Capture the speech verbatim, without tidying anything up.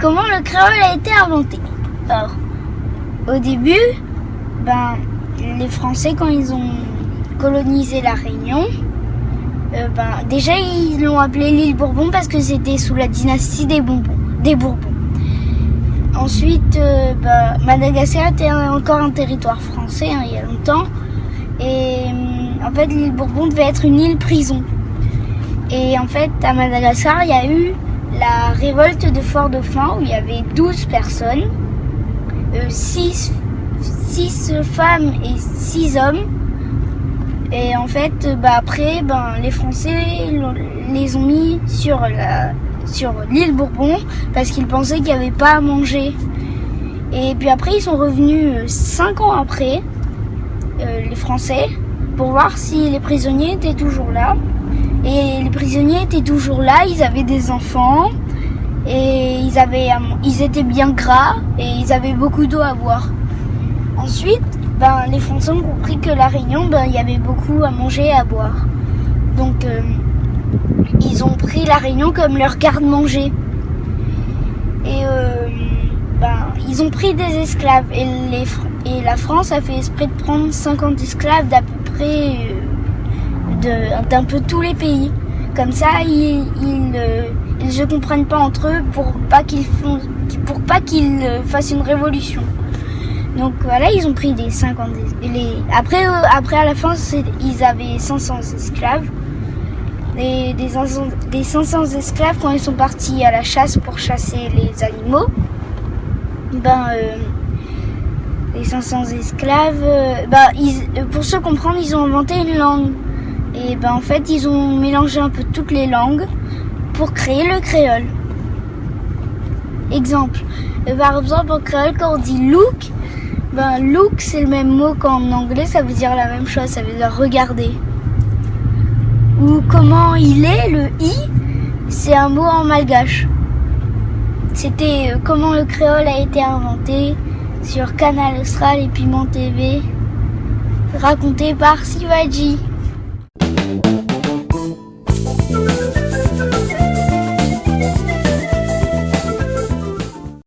Comment le créole a été inventé ? Alors, au début, ben, les Français, quand ils ont colonisé La Réunion, euh, ben, déjà, ils l'ont appelé l'île Bourbon parce que c'était sous la dynastie des Bonbons, des Bourbons. Ensuite, euh, bah, Madagascar était un- encore un territoire français, hein, il y a longtemps. Et, hum, en fait, l'île Bourbon devait être une île prison. Et en fait, à Madagascar, il y a eu la révolte de Fort-Dauphin, où il y avait douze personnes, euh, six, six femmes et six hommes. Et en fait, bah, après, ben, les Français l'ont- les ont mis sur la, sur l'île Bourbon parce qu'ils pensaient qu'il y avait pas à manger. Et puis après, ils sont revenus, euh, cinq ans après, euh, les Français, pour voir si les prisonniers étaient toujours là. Et les prisonniers étaient toujours là, ils avaient des enfants, et ils avaient, euh, ils étaient bien gras, et ils avaient beaucoup d'eau à boire. Ensuite, ben, les Français ont compris que La Réunion, ben, il y avait beaucoup à manger et à boire. Donc, euh, ils ont pris La Réunion comme leur garde-manger. Et, euh, ben, ils ont pris des esclaves. Et les Fr- et la France a fait exprès de prendre cinquante esclaves d'à peu près, euh, de, d'un peu tous les pays. Comme ça, ils, ils, euh, ils se comprennent pas entre eux pour pas qu'ils font, pour pas qu'ils, euh, fassent une révolution. Donc voilà, ils ont pris les cinquante, les, après, euh, après, à la fin, c'est- ils avaient cinq cents esclaves. Et des cinq cents, des cinq cents esclaves, quand ils sont partis à la chasse pour chasser les animaux, ben, euh, les cinq cents esclaves, euh, ben, ils- euh, pour se comprendre, ils ont inventé une langue. Et ben, en fait, ils ont mélangé un peu toutes les langues pour créer le créole. Exemple, euh, par exemple, en créole, quand on dit look, ben, look, c'est le même mot qu'en anglais, ça veut dire la même chose, ça veut dire regarder. Ou comment il est, le i, c'est un mot en malgache. C'était, euh, comment le créole a été inventé sur Kanal Austral et Piment T V, raconté par Sivaji.